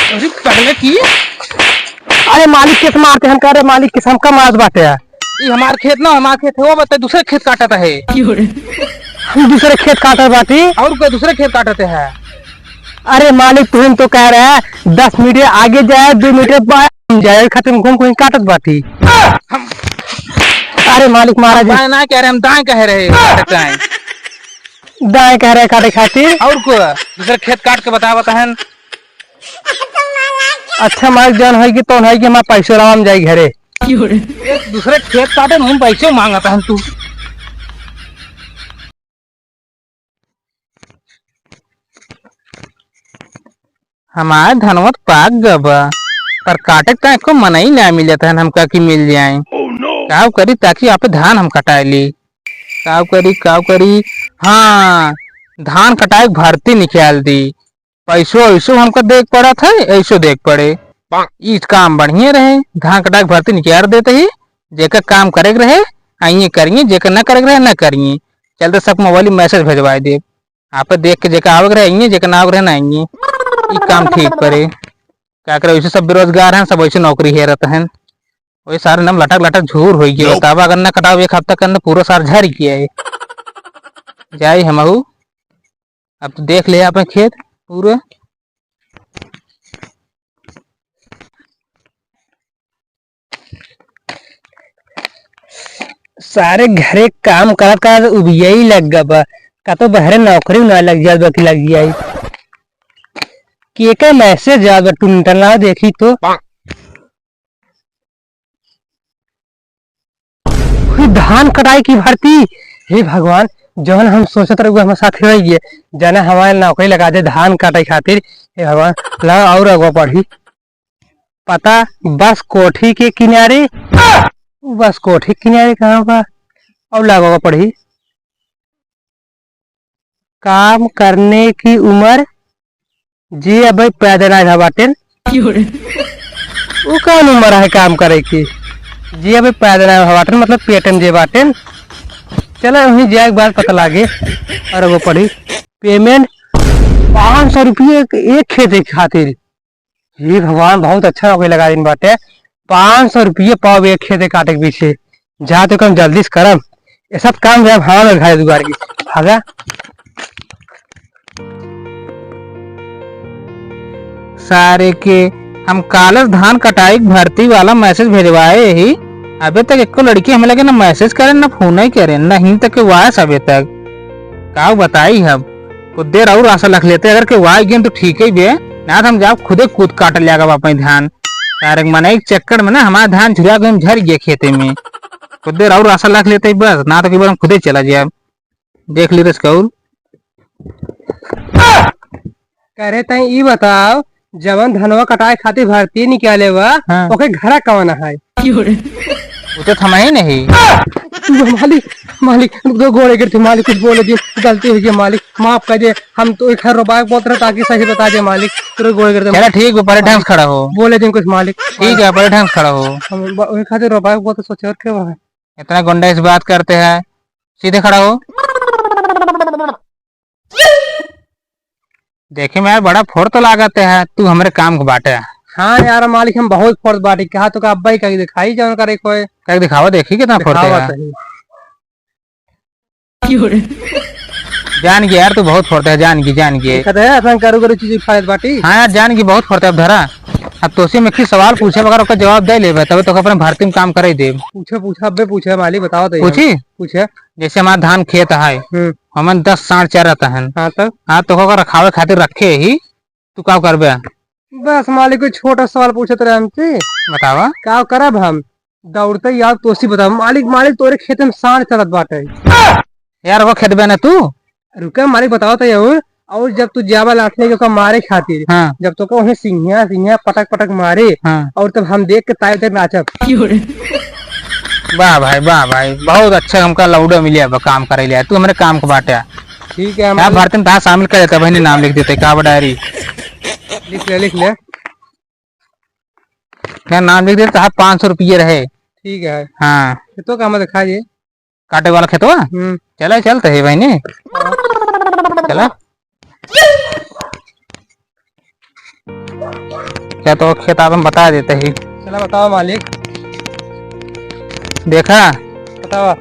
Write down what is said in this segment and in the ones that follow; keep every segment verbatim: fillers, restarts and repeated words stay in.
अरे पगले की। अरे मालिक, किस मारते हमका? अरे मालिक, किस हमका मारत बाटे? ई हमार खेत ना, हमार खेत है, वो बता, दूसरे खेत काटत है। हम दूसरे खेत काटत बाटी। और कोई दूसरे खेत काटत है? अरे मालिक, तुम तो कह रहे हैं दस मीटर आगे जाए, दो मीटर बाएं जाए, खातिर घूम घूम काटत बाटी। हम अरे मालिक, मारा जी। बाएं ना कह रहे, हम दाएं कह रहे, काटत दाएं। दाएं कह रहे काटे खातिर। और को दूसरे खेत काट के बता, बताहन। अच्छा मालिक, जौन है कि तौन है कि हमार पैसो रहा, हम जाई घरे। एक दूसरे खेत काटे, हम पैसो मांगत हन तू। हमार धनवा त पाक गबा, पर काटे का एको मनई ना मिलत हन हमका कि मिल जाए। काव करी ताकि आप धान हम कटाए ली। काव करी, काव करी। हाँ, धान कटाए के भरती निकाल दी। पैसो ऐसो हमका देख पड़त है, ऐसो देख पड़े। ई काम बढ़िया रहे, धान कटाए के भरती निकाल देते ही, जेकर काम करे के रहे, आइए करिए, जेकर न करे के रहे, न करिए। चलते सब मोबाइल में मैसेज भेजवाए दे। आप देख के जेकर आवे के रहे, आइए, जेकर ना आवे के रहे, ना आइए। ई काम ठीक पड़े। का करे, वैसे सब बेरोजगार हैं, सब वैसे नौकरी हेरत हैं। वही सारे नम लटक लटक झूर होई गए। बतावा, अगर न कटाओ एक हफ्ता के अंदर पूरा सार झर गया है। जाई हमहू। अब तो देख ले आपन खेत पूरा। सारे घरे काम करत करत उबियई लग गबा। का तो बहरे नौकरी ना लग जात बा कि लग जाई। के का मैसेज जात बा टुनटना देखी तो। हुई धान कटाई की भर्ती। हे भगवान, जौन हम सोचत रहुए हमारे साथ रह गए, जाने हमारे नौकरी लगा दे धान काटे खातिर। हे भगवान, ला और अगवा पढ़ी। पता बस कोठी के किनारे। बस कोठी के किनारे कहाँ बा? और लागवा पढ़ी। काम करने की उम्र, जे अबे पैदा ना भा बाटेन। क्यों रे? वो कौन उम्र है काम करे की? जे अबे पैदा ना भा बाटेन, मतलब पेट में जे बाटेन। चला वहीं जाए के बाद पता लागे। और वो पढ़ी, पेमेंट पाँच सौ रुपये एक, एक खेत के खातिर। हे भगवान, बहुत अच्छा नौकरी लगा दिन बाटे। पाँच सौ रुपये पाव एक खेते काटे के पीछे। जा तो कम जल्दी से करम। ये सब काम जब हाँ में घर दुआर की। भागा। सारे के हम कालस धान कटाई के भर्ती वाला मैसेज भेजवाए ही, अबे तक एको लड़की हमें लगे ना मैसेज करे, ना फोन ही करे, ना ही तक के वायस अबे तक। का बताई हम? कुछ देर और आशा रख लेते, अगर के वाई गेम तो ठीक ही बे, ना तो हम जाओ खुदे कूद काट लिया गवा अपने धान। यार, एक मनई के चक्कर में ना हमारा धान झुरा के हम झर गए खेते में। कुछ देर और आशा रख लेते बस, ना तो कई बार हम खुदे चला जाए। देख ली रस कौर। करे तई ई बताओ, जवन धनवा कटाए खातिर भर्ती निकाले बा, हाँ। ओके घरा कवन है? वो तो थमा ही नहीं। मालिक, मालिक, तो गोड़े गिरते मालिक, कुछ बोले दिन, गलती हो गई मालिक, माफ कर दे। हम तो एक हर रुपया बोलत रहे ताकि सही बता दे मालिक, तेरे गोड़े गिरते। चला ठीक है, परे ढंग से खड़ा हो। बोले दिन कुछ मालिक। ठीक है, परे ढंग से खड़ा हो। हम ब-, वही खातिर रुपया बोलते सोचे और क्या है? इतना गुंडा से बात करते हैं, सीधे खड़ा हो। देखे में यार बड़ा फोड़ तो लागत है, तू हमरे काम के बाटे। हाँ यार मालिक, हम बहुत फोड़ बाटी। कहा तो का अब्बा ही कहीं दिखाई जाओ करे कोई। कहीं दिखावा देखी कितना फोड़ते दिखावा है। सही। जान गया यार, तू बहुत फोड़ते है, जान गई, जान गई। कहते हैं अपन करू करू चीज फायद बाटी। हाँ यार, जान गई बहुत फोड़ते। अब धरा, अब तोसे में कुछ सवाल पूछे, अगर ओकर जवाब दे लेबे, तबे तो अपने भर्ती में काम करे देब। पूछे, पूछे, अबे पूछे मालिक, बताओ तो यार। पूछी? पूछे। जैसे हमारा धान खेत है, हम्म। हमन दस साँड़ चरत हन। हाँ, तब? हाँ, तो ओकर रखावे खातिर रखे ही, तू का करबे? बस मालिक, कोई छोटा सवाल पूछत रहे हमसे। बतावा। का करब हम? दौड़ते ही आप तोसी बताओ, मालिक, मालिक, तोरे खेत में साँड़ चरत बाटे। यार, वो खेत बे ना तू? रुके मालिक, बताओ तो ये, और जब तू जाबा लाठी लेके ओका मारे खातिर, हाँ। जब तो ओका वहीं सिंहिया, सिंहिया पटक पटक मारे, हाँ। और तब हम देख के ताय ताय नाचब। वाह भाई, वाह भाई, बहुत अच्छा हमका लौड़ा मिले अब काम करे ले। तू हमरे काम के बाटे। ठीक है, क्या मालिक। भर्ती में तहार शामिल कर देता, बहनी नाम लिख देते, का डायरी। लिख ले, लिख ले। क्या नाम लिख देते, तहार पाँच सौ रुपये रहे। ठीक है। हाँ। खेतवा का हम दिखा दे। काटे वाला खेतवा? हम्म। चला, चलते है बहनी। हाँ। चला। क्या तो खेत आपन बता देते ही। चला बतावा मालिक। देखा? बतावा।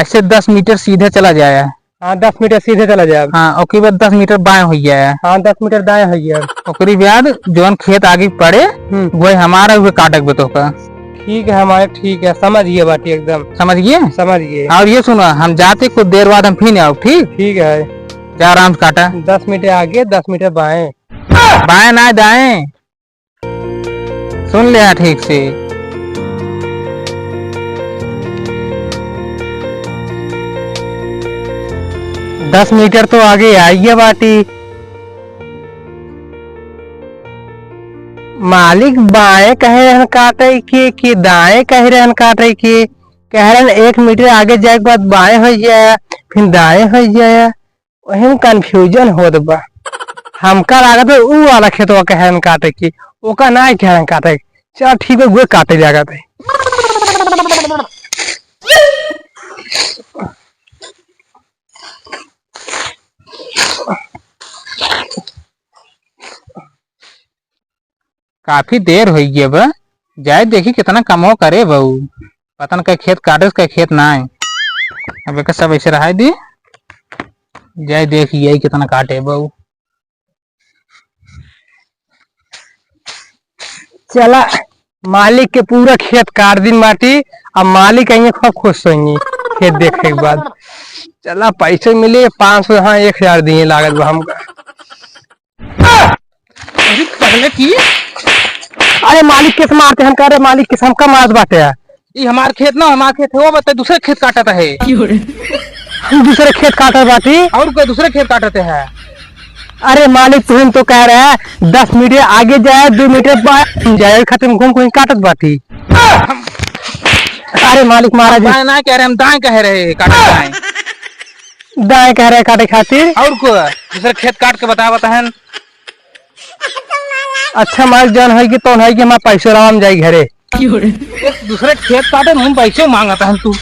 ऐसे दस मीटर सीधे चला जाया। हाँ, दस मीटर सीधे चला जाए। हाँ, ओकरी बाद दस मीटर बाएं होइ जाए। हाँ, दस मीटर दाएं होइ जाए। ओकरी बाद जौन खेत आगे पड़े, हम्म। वही हमारा, उहे काटक बे तोहका। ठीक है, हमारे ठीक है, समझ गए बाटी एकदम। समझ गए? समझ गए। और ये सुना, हम जाते कुछ देर बाद हम फिर आओ, ठीक? ठीक है। जा आराम से काटा। दस मीटर आगे, दस मीटर बाएं। बाएं ना, दाएं। सुन लिया ठीक से। दस मीटर तो आगे आइए बाटी। मालिक बाएं कहे रहन काटे के, कि दाएं कहे रहन काटे के? कह रहन एक मीटर आगे जाए के बाद बाएं होइ जाए, फिर दाएं होइ जाए। ओहिम confusion होत बा। हमका लागत बा ऊ वाला खेतवा के हैन काटे की, ओका नाहीं के हैन काटे की। चल ठीक बा, उहे काटे लागत है। काफी देर होइ गया बा, जाए देखी कितना कमवा करे बा ऊ। पता न के खेत काटे, के खेत नाहीं। अब एका सब ऐसे रहाई दी, जाए देखी यही कितना काटे बा ऊ। चला, मालिक के पूरा खेत काट दिन बाटी। अब मालिक आइए, खूब खुश होइए खेत देखे के बाद। चला, पैसे मिले पाँच सौ, हाँ, एक हजार दिए लागत बा हमका। अरे, पहले की? अरे, मालिक किस मारते हम, कह रहे मालिक किस हमका मारत बाटे है। ई हमार खेत ना, हमार खेत है, वो बता, दूसरे खेत काटत है। हम दूसरे खेत काटत बाटी। और कोई दूसरे खेत काटत है? अरे मालिक, तुम तो कह रहे हैं दस मीटर आगे जाए, दो मीटर बाएं जाए, खातिर घूम घूम काटत बाटी। अरे मालिक, महाराज। बाएं ना कह रहे, हम दाएं कह रहे, काटत दाएं। दाएं कह रहे काटे खातिर। और को दूसरे खेत काट के बता, बताहन। अच्छा मालिक, जौन है कि तौन है कि हमार पैसो राम जाई घरे। एक दूसरे खेत काटे, हम पैसे मांगत हन तू।